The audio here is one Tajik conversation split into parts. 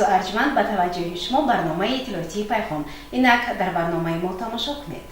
Азизу арҷманд, ба таваҷҷӯҳи шумо барномаи иттилоотии Пайғом. Инак дар барномаи мо тамошо кунед.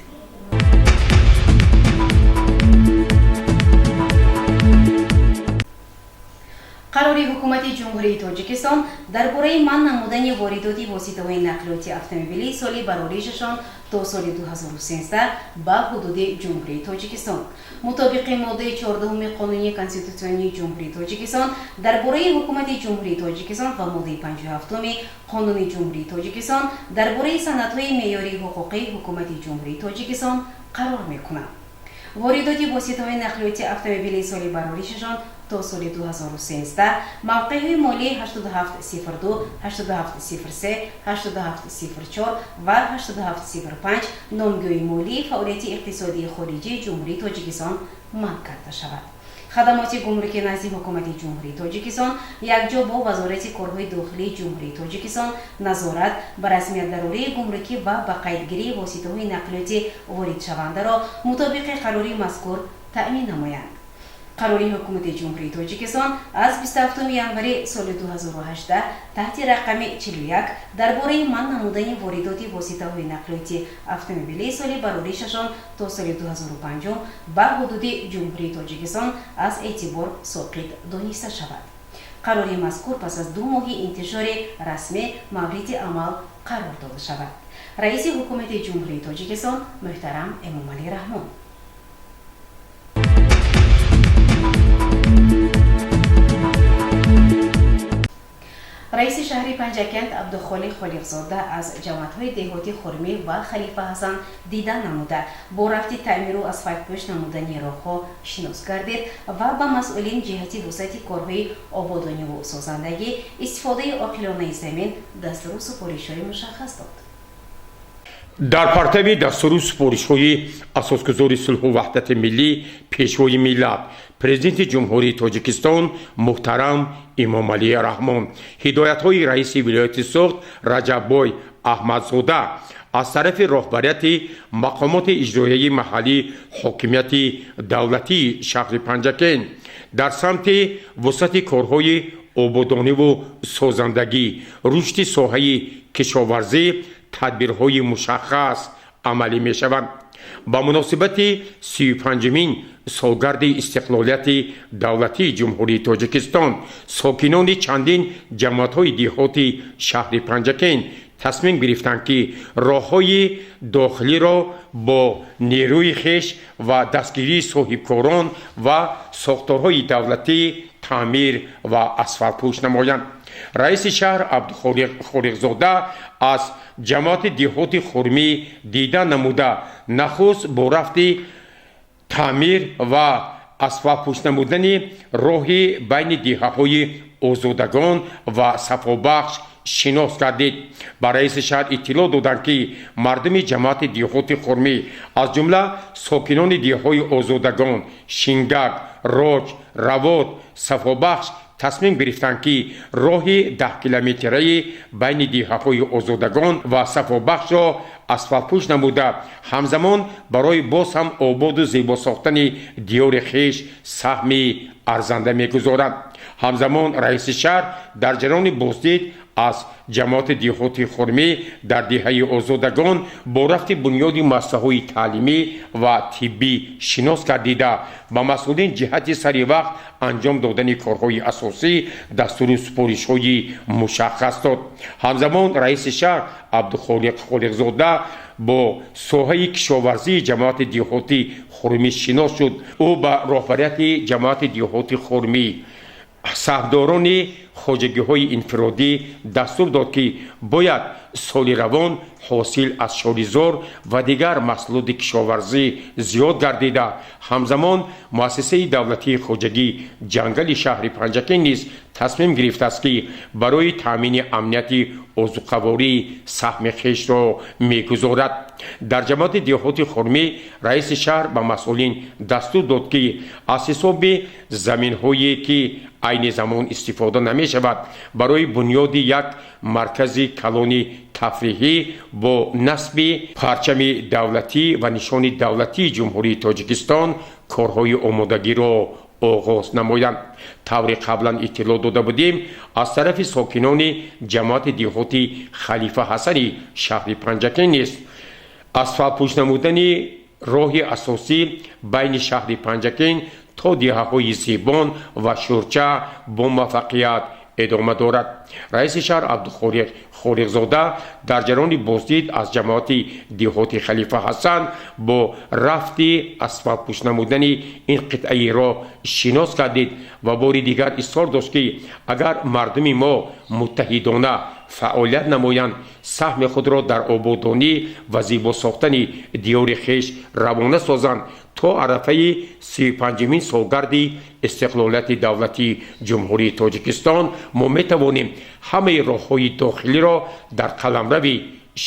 Қарори Ҳукумати Ҷумҳурии Тоҷикистон дар бораи манъ намудани воридоти воситаҳои нақлиёти автомобилии соли бароришашон то соли 2013 ба ҳудуди Ҷумҳурии Тоҷикистон. Мутобиқи моддаи 14 Қонуни Конститутсионии Ҷумҳурии Тоҷикистон дар бораи Ҳукумати Ҷумҳурии Тоҷикистон ва моддаи 57 Қонуни Ҷумҳурии Тоҷикистон дар бораи санадҳои меъёрии ҳуқуқии Ҳукумати Ҷумҳурии Тоҷикистон қарор мекунад. Воридоти воситаҳои нақлиёти автомобилии соли бароришашон то соли 2013 мавқеъҳои молии 8702, 8703, 8704 ва 8705 номгӯи молии фаъолияти иқтисодии хориҷии Ҷумҳурии Тоҷикистон манъ карда шавад. Хадамоти гумруки назди Ҳукумати Ҷумҳурии Тоҷикистон якҷо бо Вазорати корҳои дохилии Ҷумҳурии Тоҷикистон назорат ба расмиятдарории гумрукӣ ва ба қайдгирии воситаҳои нақлиёти воридшавандаро мутобиқи қарори мазкур таъмин намоянд. Қарори Ҳукумати Ҷумҳурии Тоҷикистон аз 27 январи соли 2018 таҳти рақами 41 дар бораи манъ намудани воридоти воситаҳои нақлиёти автомобилии соли бароришашон то соли 2005 ба ҳудуди Ҷумҳурии Тоҷикистон аз эътибор соқит дониста шавад. Қарори мазкур пас аз 2 моҳи интишори расмӣ мавриди амал қарор дода шавад. Раиси Ҳукумати Ҷумҳурии Тоҷикистон муҳтарам Эмомалӣ Раҳмон. Раиси шаҳри Панҷакент Абдухолиқ Холиқзода аз ҷамоатҳои деҳоти Хурмӣ ва Халифа Ҳасан дида намуда, бо рафти таъмиру асфалтпӯш намудани роҳҳо шинос гардид ва ба масъулин ҷиҳати вусъати корҳои ободониву созандагӣ, истифодаи оқилонаи замин дастуру супоришҳои мушаххас дод. Дар партави дастуру супоришҳои асосгузори сулҳу ваҳдати миллӣ, пешвои миллат, президенти Ҷумҳурии Тоҷикистон муҳтарам Эмомалӣ Раҳмон, ҳидоятҳои раиси вилояти Суғд Раҷаббой Аҳмадзода аз тарафи роҳбарияти мақомоти иҷроияи маҳаллии ҳокимияти давлатии шаҳри Панҷакент дар самти вусъати корҳои ободониву созандагӣ, рушди соҳаи кишоварзӣ тадбирҳои мушаххас амалӣ мешаванд. Ба муносибати 35-умин солгарди истиқлолияти давлатии Ҷумҳурии Тоҷикистон сокинони чандин ҷамоатҳои деҳоти шаҳри Панҷакент тасмим гирифтанд, ки роҳҳои дохилиро бо нерӯи хеш ва дастгирии соҳибкорон ва сохторҳои давлатӣ таъмир ва асфалтпӯш намоянд. Раиси шаҳр Абдухолиқ Холиқзода аз ҷамоати деҳоти Хурмӣ дида намуда, нахуст бо рафти таъмир ва асфалтпӯш намудани роҳи байни деҳаҳои Озодагон ва Сафобахш шинос гардид. Ба раиси шаҳр иттилоъ доданд, ки мардуми ҷамоати деҳоти Хурмӣ, аз ҷумла сокинони деҳҳои Озодагон, Шингак, Роҷ, Равот, Сафобахш тасмим гирифтанд, ки роҳи 10-километраи байни деҳаҳои Озодагон ва Сафобахшро асфалтпӯш намуда, ҳамзамон барои боз ҳам ободу зебо сохтани диёри хеш саҳми арзанда мегузоранд. Ҳамзамон раиси шаҳр дар ҷараёни боздид аз ҷамоати деҳоти Хурмӣ дар деҳаи Озодагон бо рафти бунёди муассисаҳои таълимӣ ва тиббӣ шинос гардида, ба масъулин ҷиҳати сари вақт анҷом додани корҳои асосӣ дастуру супоришҳои мушаххас дод. Ҳамзамон раиси шаҳр Абдухолиқ Холиқзода бо соҳаи кишоварзии ҷамоати деҳоти Хурмӣ шинос шуд. Ӯ ба роҳбарияти ҷамоати деҳоти Хурмӣ, саҳмдорони хоҷагиҳои инфиродӣ дастур дод, ки бояд соли равон ҳосил аз шолизор ва дигар маҳсулоти кишоварзӣ зиёд гардида, ҳамзамон муассисаи давлатии хоҷагии ҷангали шаҳри Панҷакент низ тасмим гирифтааст, ки барои таъмини амнияти озуқаворӣ саҳми хешро мегузорад. Дар ҷамоати деҳоти Хурмӣ раиси шаҳр ба масъулин дастур дод, ки аз ҳисоби заминҳое, ки айни замон истифода намешавад, барои бунёди як маркази калони тафриҳӣ бо насби парчами давлатӣ ва нишони давлатии Ҷумҳурии Тоҷикистон корҳои омодагиро Оғоз намоянд. Тавре қаблан иттилоъ дода будем, аз тарафи сокинони ҷамоати деҳоти Халифа Ҳасани шаҳри Панҷакент низ асфалтпӯш намудани роҳи асосӣ байни шаҳри Панҷакент то деҳаҳои Зебон ва Шӯрча бо муваффақият идома дорад. Раиси шаҳр Абдухолиқ Холиқзода дар ҷараёни боздид аз ҷамоати деҳоти Халифа Ҳасан бо рафти асфалтпӯш намудани ин қитъаи роҳ шинос гардид ва бори дигар исрор дошт, ки агар мардуми мо муттаҳидона фаъолият намоянд, саҳми худро дар ободонӣ ва зебо сохтани диёри хеш равона созанд, то арафаи 35-умин солгарди истиқлолияти давлатии Ҷумҳурии Тоҷикистон мо метавонем ҳамаи роҳҳои дохилиро дар қаламрави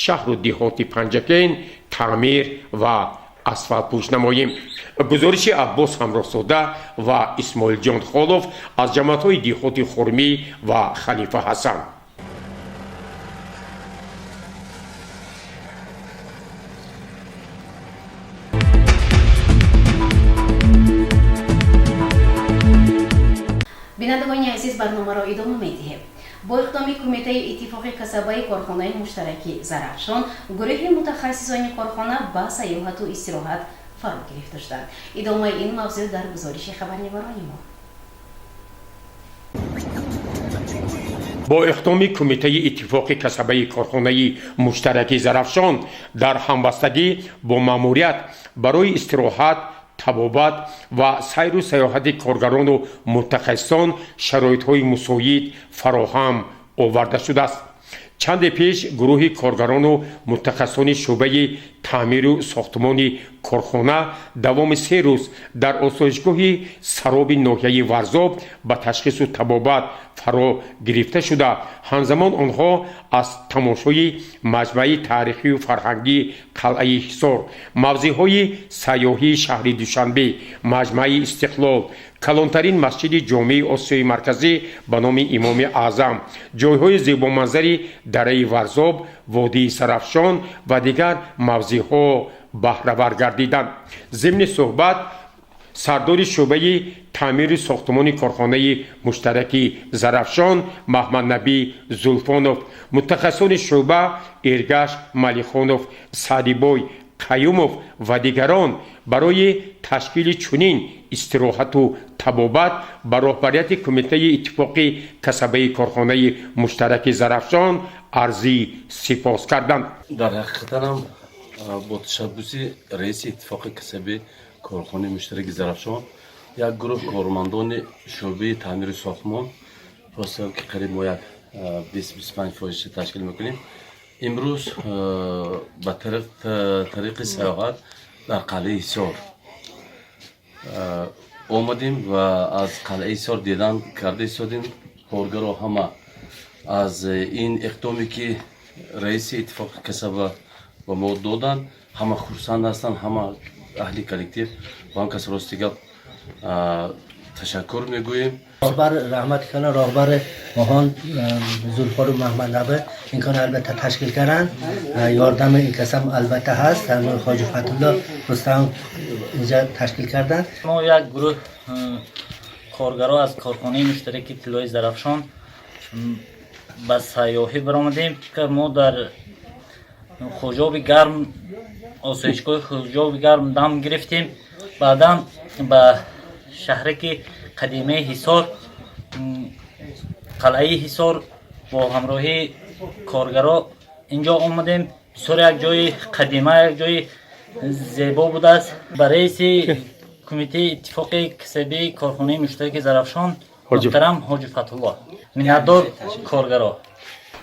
шаҳру деҳоти Панҷакент таъмир ва асфалтпӯш намоем. Гузориши Аббос Ҳамроҳзода ва Исмоилҷон Холов аз ҷамоатҳои деҳоти Хурмӣ ва Халифа Ҳасан. Бинандагони азиз, барномаро идома медиҳем. Бо иқдоми Кумитаи иттифоқи касабаи корхонаи муштараки Зарафшон гурӯҳи мутахассисони корхона ба сайёҳату истироҳат фаро гирифта шуданд. Идомаи ин мавзӯъ дар гузориши хабарнигорони мо. Бо иқдоми Кумитаи иттифоқи касабаи корхонаи муштараки Зарафшон дар ҳамбастагӣ бо маъмурият барои истироҳат, табобат ва сайру сайёҳати коргарону мутахассисон шароитҳои мусоид фароҳам оварда шудааст. Чанде пеш гурӯҳи коргарону мутахассисони шӯъбаи таъмиру сохтмони корхона давоми 3 рӯз дар осоишгоҳи Сароби ноҳияи Варзоб ба ташхису табобат фаро гирифта шуда, ҳамзамон онҳо аз тамошои маҷмӯаи таърихию фарҳангии қалъаи Ҳисор, мавзеъҳои сайёҳии шаҳри Душанбе, маҷмӯаи Истиқлол, калонтарин масҷиди ҷомеи Осиёи Марказӣ ба номи Имоми Аъзам, ҷойҳои зебоманзари дараи Варзоб, водии Сарафшон ва дигар мавзеъҳо баҳравар гардиданд. Зимни суҳбат сардори шӯъбаи таъмири сохтмони корхонаи муштараки Зарафшон Маҳмаднабӣ Зулфонов, мутахассисони шӯъба Эргаш Малихонов, Саъдибой Қаюмов ва дигарон барои ташкили чунин истироҳату табобат ба роҳбарияти Кумитаи иттифоқи касабаи корхонаи муштараки Зарафшон арзи сипос карданд. Дар ҳақиқатанам бо ташаббуси раиси иттифоқи касаби корхонаи муштараки Зарафшон як гурӯҳ кормандони шӯъбаи таъмири сохтмон, ростам ки қариб мо як 20-25 фоизша ташкил мекунем, имрӯз ба тариқи сайёҳат дар қалъаи Ҳисор омадем ва аз қалъаи Ҳисор дидан карда истодем. Коргаро ҳама аз ин иқдоме ки раиси иттифоқи касаба ба мо доданд, ҳама хурсанд ҳастанд. Ҳама аҳли коллектив ба он кас рости гап ташаккур мегӯем. роҳбар раҳмат кунад, роҳбари моҳон Зулфору Маҳмаднабӣ ин кор албатта ташкил карданд. Ёрдами ин касам албатта ҳаст, Хоҷи Фатулло Рустам инҷа ташкил карданд. Мо як гурӯҳ коргаро аз корхонаи муштараки тиллои Зарафшон ба сайёҳӣ баромадем. Мо дар Хоҷоби Гарм, осоишгоҳи Хоҷоби Гарм дам гирифтем, баъдан ба шаҳраки қадимаи Ҳисор, қалъаи Ҳисор бо ҳамроҳии коргаро инҷо омадем. Бисёр як ҷои қадима, як ҷои зебо будааст. Ба раиси кумитаи иттифоқи касабии корхонаи муштараки Зарафшон муҳтарам Ҳоҷи Фатулло миннатдор коргаро.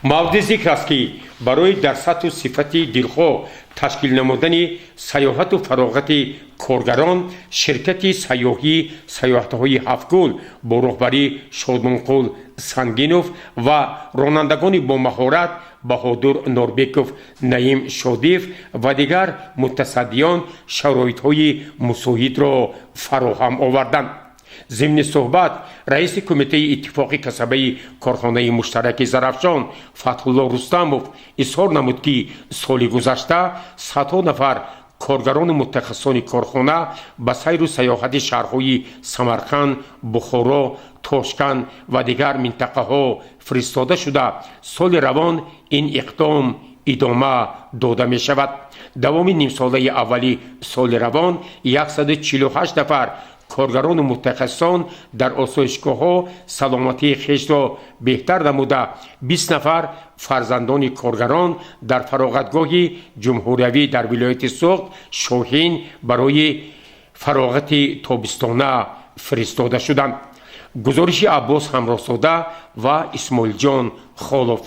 Мавриди зикр аст, ки барои дар сатҳу сифати дилхоҳ ташкил намудани сайёҳату фароғати коргарон ширкати сайёҳӣ Сайёҳатҳои Ҳафтгул бо роҳбарии Шодмонқул Сангинов ва ронандагони бомаҳорат Баҳодур Норбеков, Наим Шодиев ва дигар мутасаддиён шароитҳои мусоидро фароҳам оварданд. Зимни суҳбат раиси Кумитаи иттифоқи касабаи корхонаи муштараки Зарафшон Фатҳулло Рустамов изҳор намуд, ки соли гузашта садҳо нафар Коргарону мутахассисони корхона ба сайру саёҳати шаҳрҳои Самарқанд, Бухоро, Тошканд ва дигар минтақаҳо фиристода шуда, соли равон ин иқдом идома дода мешавад. Давоми нимсолаи аввали соли равон 148 нафар коргарону мутахассисон дар осоишгоҳҳо саломатии хешро беҳтар намуда, 20 нафар фарзандони коргарон дар фароғатгоҳи ҷумҳуриявӣ дар вилояти Суғд Шоҳин барои фароғати тобистона фиристода шуданд. Гузориши Аббос Ҳамроҳзода ва Исмоилҷон Холов.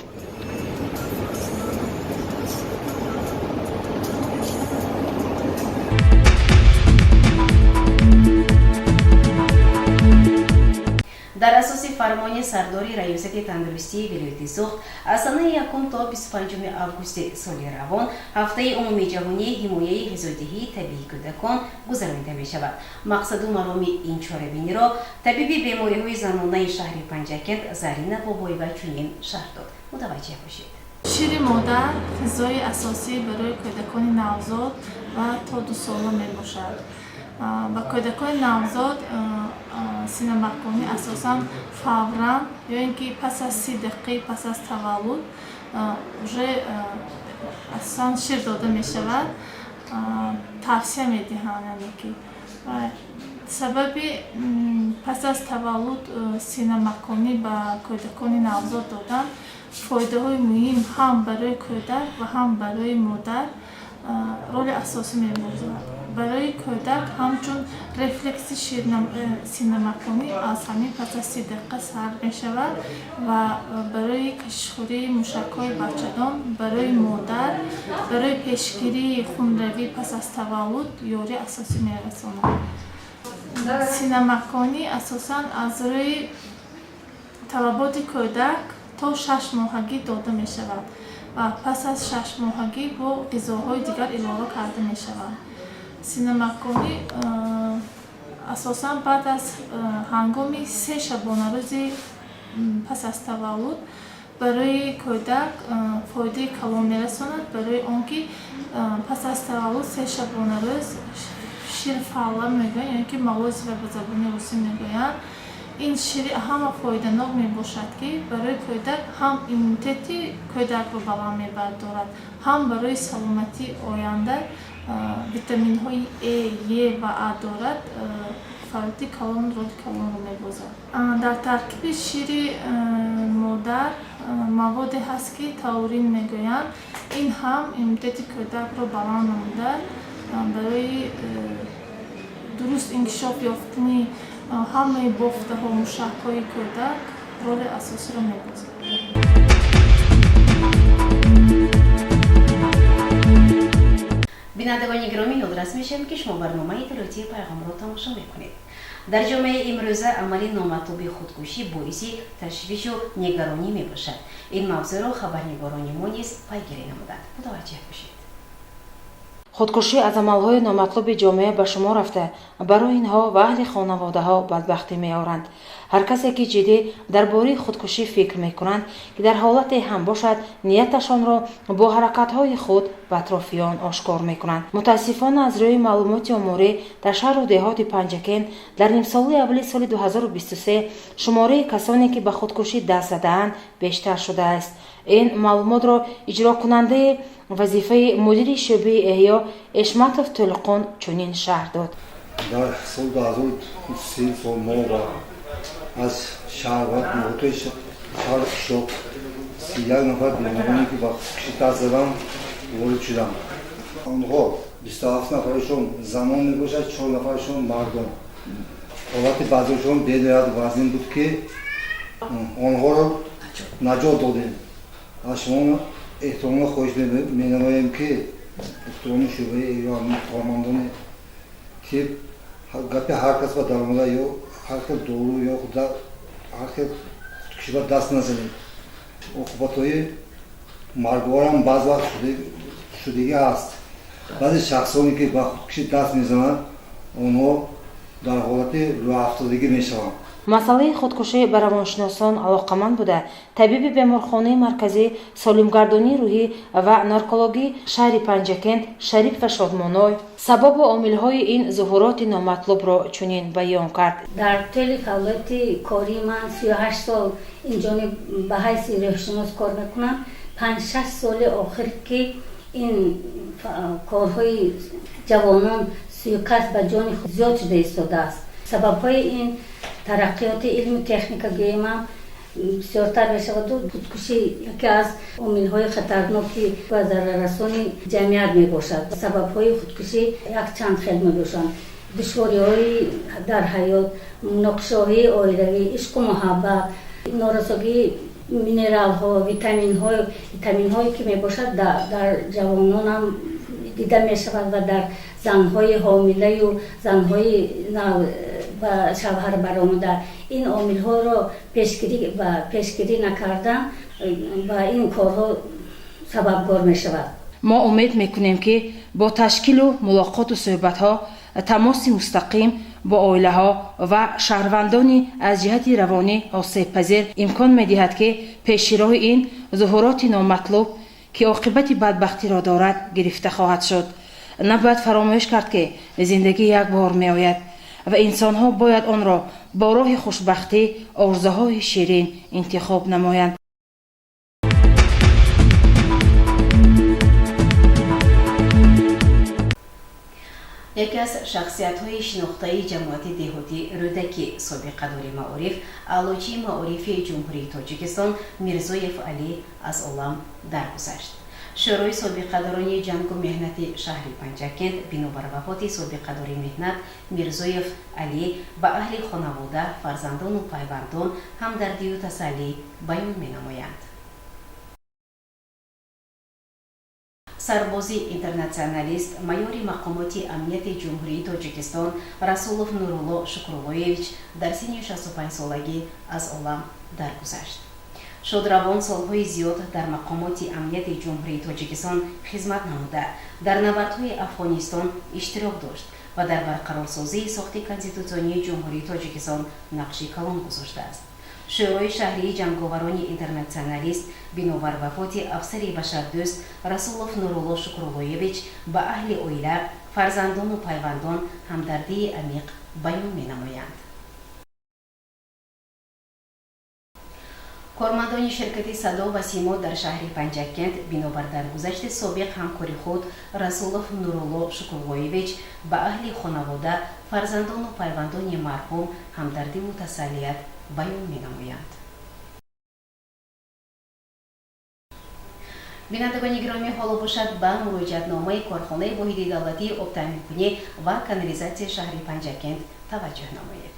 Дар асоси фармони сардори Раёсати тандурустии вилояти Суғд аз санаи 1 то 25 августи соли равон ҳафтаи умумии ҷаҳонии ҳимояи ғизодиҳии табиии кӯдакон гузаронида мешавад. Мақсаду мароми ин чорабиниро табиби бемориҳои занонаи шаҳри Панҷакент Зарина Бобоева чунин шарҳ дод. Мутаваҷҷеҳ бошед. Шири модар ғизои асосӣ барои кӯдакони навзод ва то 2 сола мебошад. Ба кӯдакони навзод синамаконӣ асосан фавран ё ин ки пас аз 30 дақиқаи пас аз таваллуд уже асосан шир дода мешавад, тавсия медиҳанд. Яъне ки сабаби пас аз таваллуд синамаконӣ ба кӯдакони навзод додан фоидаҳои муҳим ҳам барои кӯдак ва ҳам барои модар роли асосӣ мебозад. Барои кӯдак ҳамчун рефлекси синамаконӣ аз ҳамин пас аз 30 дақиқа сар мешавад ва барои кашишхӯрии мушакҳои бачадон, барои модар барои пешгирии хунравӣ пас аз таваллуд ёрии асосӣ мерасонад. Синамаконӣ асосан аз рӯи талаботи кӯдак то 6 моҳагӣ дода мешавад ва пас аз 6 моҳагӣ бо ғизоҳои дигар илова карда мешаванд. Синамаконӣ асосан баъд аз ҳангоми 3 шабонарӯзи пас аз таваллуд барои кӯдак фоидаи калон мерасонад, барои он ки пас аз таваллуд 3 шабонарӯз шир фалла мегӯянд ё ин ки молозиво ба забони русӣ мегӯянд. Ин шири ҳама фоиданок мебошад, ки барои кӯдак ҳам иммунитети кӯдакро баланд мебардорад, ҳам барои саломатии оянда витаминҳои Е, Е ва А дорад, фаъолияти калон, роли калонро мебозад. Дар таркиби шири модар маводе ҳаст, ки таурин мегӯянд. Ин ҳам иммунитети кӯдакро баланд намуда, барои дуруст инкишоф ёфтани ҳамаи бофтаҳо, мушакҳои кӯдак роли асосиро мебозад. Бинандагони гиромӣ, ёдрас мешавем, ки шумо барномаи иттилоотии Пайғомро тамошо мекунед. Дар ҷомеаи имрӯза амали номатлуби худкушӣ боиси ташвишу нигаронӣ мебошад. Ин мавзӯъро хабарнигорони мо низ пайгирӣ намуданд. Мутаваҷҷеҳ бошед. Худкушӣ аз амалҳои номатлуби ҷомеа ба шумор рафта, барои инҳо ва аҳли хонаводаҳо бадбахтӣ меоранд. Ҳар касе ки ҷиддӣ дар бораи худкушӣ фикр мекунанд, ки дар ҳолате ҳам бошад, нияташонро бо ҳаракатҳои худ ба атрофиён ошкор мекунанд. Мутаассифона, аз рӯи маълумоти оморӣ дар шаҳру деҳоти Панҷакент дар нимсолаи аввали соли 2023 шумораи касоне ки ба худкушӣ даст задаанд, бештар шудааст. Ин маълумотро иҷрокунандаи вазифаи мудири шӯъбаи эҳё Эшматов Тӯлқун чунин шарҳ дод. Дар соли 2023 сол мо аз шаҳр ва деҳотҳои шаҳру қишлоқ 31 нафар бемороне, ки ба худкушӣ даст заданд, ворид шуданд. Онҳо 27 нафарашон занон мебошад, 4 нафарашон мардон. Ҳолати баъзеашон бениҳоят вазнин буд, ки онҳоро наҷот додем. Аз шумо эҳтиромона хоҳиш менамоем, ки духтурони шӯъбаи ё кормандони тиб гапи ҳар кас ба даромада ё ҳар хел дору ё ҳар хел худкушӣ ба даст назанед. Оқибатҳои маргворам баъз вақт шудагӣ аст. Баъзе шахсоне, ки ба худкушӣ даст мезананд, онҳо Дар ҳолати рӯҳафтодагӣ мешаванд. Масъалаи худкушӣ ба равоншиносон алоқаманд буда, табиби беморхонаи марказии солимгардонии рӯҳӣ ва наркологии шаҳри Панҷакент Шарипова Шодмоной сабабу омилҳои ин зуҳуроти номатлубро чунин баён кард. Дар тӯли фаъолияти кории ман 38 сол инҷониб ба ҳайси рӯҳшинос кор мекунам. 5-6 соли охир ки ин корҳои ҷавонон суиқасд ба ҷони худ зиёд шуда истодааст. Сабабҳои ин тараққиёти илму техника гӯем ҳам бисёртар мешаваду худкушӣ яке аз омилҳои хатарноки ва зараррасони ҷамъият мебошад. Сабабҳои худкушӣ якчанд хел мебошанд: душвориҳои дар ҳаёт, муноқишаҳои оилавӣ, ишқу муҳаббат, норасогии минералҳо, витаминҳое ки мебошад, дар ҷавононам дида мешавад ва дар занҳои ҳомилаю занҳои ба шавҳар баромада. Ин омилҳоро пешгирӣ накардан ба ин корҳо сабабгор мешавад. Мо умед мекунем, ки бо ташкилу мулоқоту суҳбатҳо, тамоси мустақим бо оилаҳо ва шаҳрвандони аз ҷиҳати равонӣ осебпазир имкон медиҳад, ки пеши роҳи ин зуҳуроти номатлуб, ки оқибати бадбахтиро дорад, гирифта хоҳад шуд. Набояд фаромӯш кард, ки зиндагӣ як бор меояд ва инсонҳо бояд онро бо роҳи хушбахтӣ, орзуҳои ширин интихоб намоянд. Яке аз шахсиятҳои шинохтаи ҷамоати деҳоти Рӯдакӣ, собиқадори маориф, аълочии маорифи Ҷумҳурии Тоҷикистон Мирзоев Алӣ аз олам даргузашт. Шӯрои собиқадорони ҷангу меҳнати шаҳри Панҷакент бинобар вафоти собиқадори меҳнат Мирзоев Алӣ ба аҳли хонавода, фарзандону пайвандон ҳамдардию тасаллӣ баён менамоянд. Сарбози интернатсионалист, майори мақомоти амнияти Ҷумҳурии Тоҷикистон Расулов Нурулло Шукруллоевич дар синни 65-солагӣ аз олам даргузашт. Шодравон солҳои зиёд дар мақомоти амнияти Ҷумҳурии Тоҷикистон хизмат намуда, дар набардҳои Афғонистон иштирок дошт ва дар барқарорсозии сохти конститутсионии Ҷумҳурии Тоҷикистон нақши калон гузоштааст. Шӯрои шаҳрии ҷанговарони интернатсионалист бинобар вафоти афсари башардӯст Расулов Нурулло Шукруллоевич ба аҳли оила, фарзандону пайвандон ҳамдардии амиқ баён менамоянд. Кормандони ширкати Садо ва Симо дар шаҳри Панҷакент бинобар даргузашти собиқ ҳамкори худ Расулов Нурулло Шукруллоевич ба аҳли хонавода, фарзандону пайвандони марҳум ҳамдардиву тасаллият баён менамоянд. Бинандагони гиромӣ, ҳоло бошад, ба муроҷиатномаи корхонаи воҳиди давлатии обтаъминкунӣ ва канализатсияи шаҳри Панҷакент таваҷҷӯҳ намоед.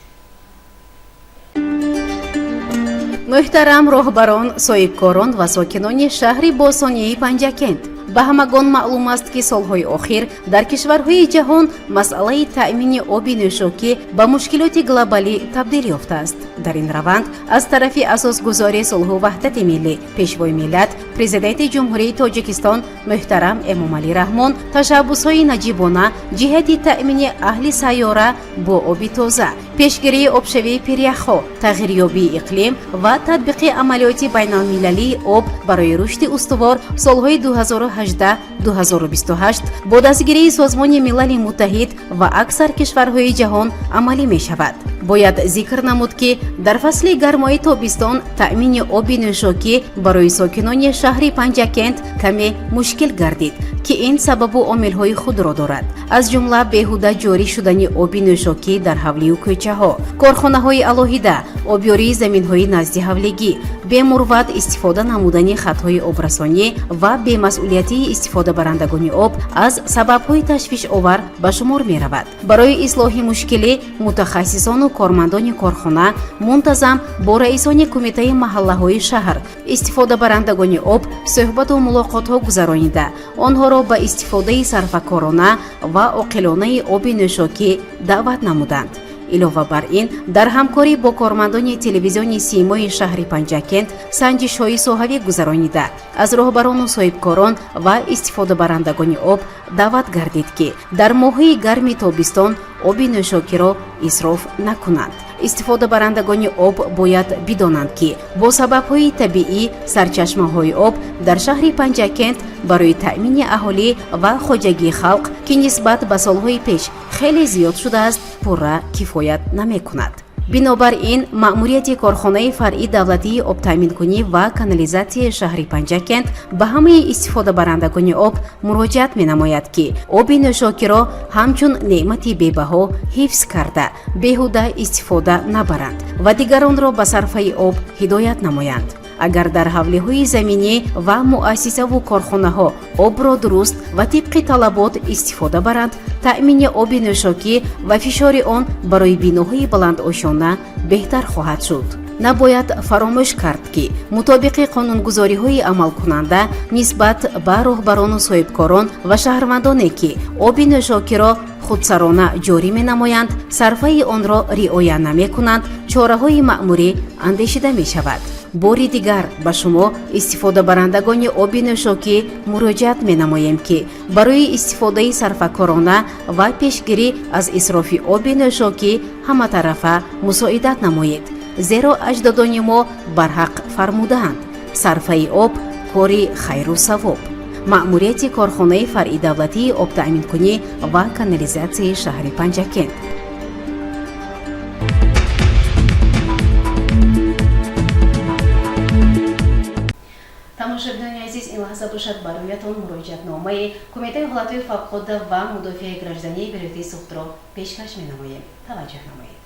Муҳтарам роҳбарон, соҳибкорон ва сокинони шаҳри бостонии Панҷакент, ба ҳамагон маълум аст, ки солҳои охир дар кишварҳои ҷаҳон масъалаи таъмини оби нӯшокӣ ба мушкилоти глобалӣ табдил ёфтааст. Дар ин раванд аз тарафи асосгузори сулҳу ваҳдати миллӣ, Пешвои миллат, Президенти Ҷумҳурии Тоҷикистон муҳтарам Эмомалӣ Раҳмон ташаббусҳои наҷибона ҷиҳати таъмини аҳли сайёра бо оби тоза, пешгирии обшавии пиряхҳо, тағйирёбии иқлим ва татбиқи амалиёти байналмилалии об барои рушди устувор солҳои 2018-2028 бо дастгирии Созмони Милали Муттаҳид ва аксар кишварҳои ҷаҳон амалӣ мешавад. Бояд зикр намуд, ки дар фасли гармои тобистон таъмини оби нӯшокӣ барои сокинони шаҳри Панҷакент каме мушкил гардид, ки ин сабабу омилҳои худро дорад, аз ҷумла беҳуда ҷорӣ шудани оби нӯшокӣ дар ҳавлию кӯчаҳо, корхонаҳои алоҳида, обёрии заминҳои назди ҳавлигӣ, бемурват истифода намудани хатҳои обрасонӣ ва бемасъулиятии истифодабарандагони об аз сабабҳои ташвишовар ба шумор меравад. Барои ислоҳи мушкилӣ мутахассисону кормандони корхона мунтазам бо раисони кумитаи маҳаллаҳои шаҳр, истифодабарандагони об суҳбату мулоқотҳо гузаронида, онҳоро ба истифодаи сарфакорона ва оқилонаи оби нӯшокӣ даъват намуданд. Илова бар ин, дар ҳамкорӣ бо кормандони телевизиони Симои шаҳри Панҷакент санҷишҳои соҳавӣ гузаронида, аз роҳбарону соҳибкорон ва истифодабарандагони об даъват гардид, ки дар моҳҳои гарми тобистон оби нӯшокиро исроф накунанд. Истифодабарандагони об бояд бидонанд, ки бо сабабҳои табиӣ сарчашмаҳои об дар шаҳри Панҷакент барои таъмини аҳолӣ ва хоҷагии халқ, ки нисбат ба солҳои пеш хеле зиёд шудааст, пурра кифоят намекунад. Бинобар ин, маъмурияти корхонаи фаръи давлатии обтаъминкунӣ ва канализатсияи шаҳри Панҷакент ба ҳамаи истифодабарандагони об муроҷиат менамояд, ки оби нӯшокиро ҳамчун неъмати бебаҳо ҳифз карда, беҳуда истифода набаранд ва дигаронро ба сарфаи об ҳидоят намоянд. Агар дар ҳавлиҳои заминӣ ва муассисаву корхонаҳо обро дуруст ва тибқи талабот истифода баранд, таъмини оби нӯшокӣ ва фишори он барои биноҳои баландошёна беҳтар хоҳад шуд. Набояд фаромӯш кард, ки мутобиқи қонунгузориҳои амалкунанда нисбат ба роҳбарону соҳибкорон ва шаҳрвандоне, ки оби нӯшокиро худсарона ҷорӣ менамоянд, сарфаи онро риоя намекунанд, чораҳои маъмурӣ андешида мешавад. Бори дигар ба шумо, истифодабарандагони оби нӯшокӣ, муроҷиат менамоем, ки барои истифодаи сарфакорона ва пешгирӣ аз исрофи оби нӯшокӣ ҳаматарафа мусоидат намоед, зеро аҷдодони мо барҳақ фармудаанд: сарфаи об кори хайру савоб. Маъмурияти корхонаи фаръи давлатии обтаъминкунӣ ва канализатсияи шаҳри Панҷакент. Тамошобинони азиз, ин лаҳза бошад бароятон муроҷиатномаи Кумитаи ҳолатҳои фавқулодда ва мудофиаи граждании вилояти Суғдро пешкаш менамоем. Таваҷҷӯҳ намоед.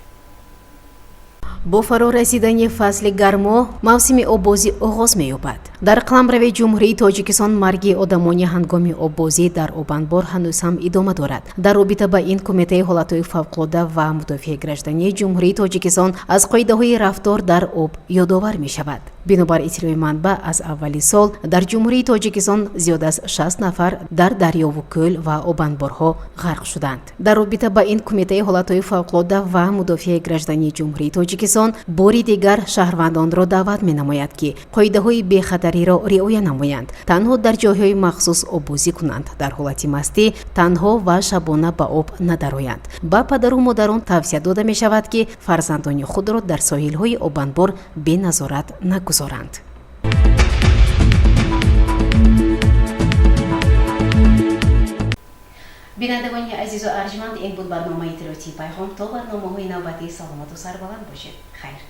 Бо фаро расидани фасли гармо мавсими оббозӣ оғоз меёбад. Дар қаламрави Ҷумҳурии Тоҷикистон марги одамони ҳангоми оббозӣ дар обанбор ҳанӯз ҳам идома дорад. Дар робита ба ин, Кумитаи ҳолатҳои фавқулодда ва мудофиаи граждании Ҷумҳурии Тоҷикистон аз қоидаҳои рафтор дар об ёдовар мешавад. Бинобар иттилои манбаъ, аз аввали сол дар Ҷумҳурии Тоҷикистон зиёд аз 60 нафар дар дарёву кӯл ва обанборҳо ғарқ шуданд. Дар робита ба ин, Кумитаи ҳолатҳои фавқулодда ва мудофиаи граждании Ҷумҳурии Тоҷикистон бори дигар шаҳрвандонро даъват менамояд, ки қоидаҳои бехатариро риоя намоянд, танҳо дар ҷойҳои махсус оббозӣ кунанд, дар ҳолати мастӣ танҳо ва шабона ба об надароянд. Ба падару модарон тавсия дода мешавад, ки фарзандони худро дар соҳилҳои обанбор беназорат нагузоранд. Бинандагони азизу арҷманд, ин буд барномаи иттилоотии Пайғом. То барномаҳои навбатӣ саломату сарбаланд бошед. Хайр.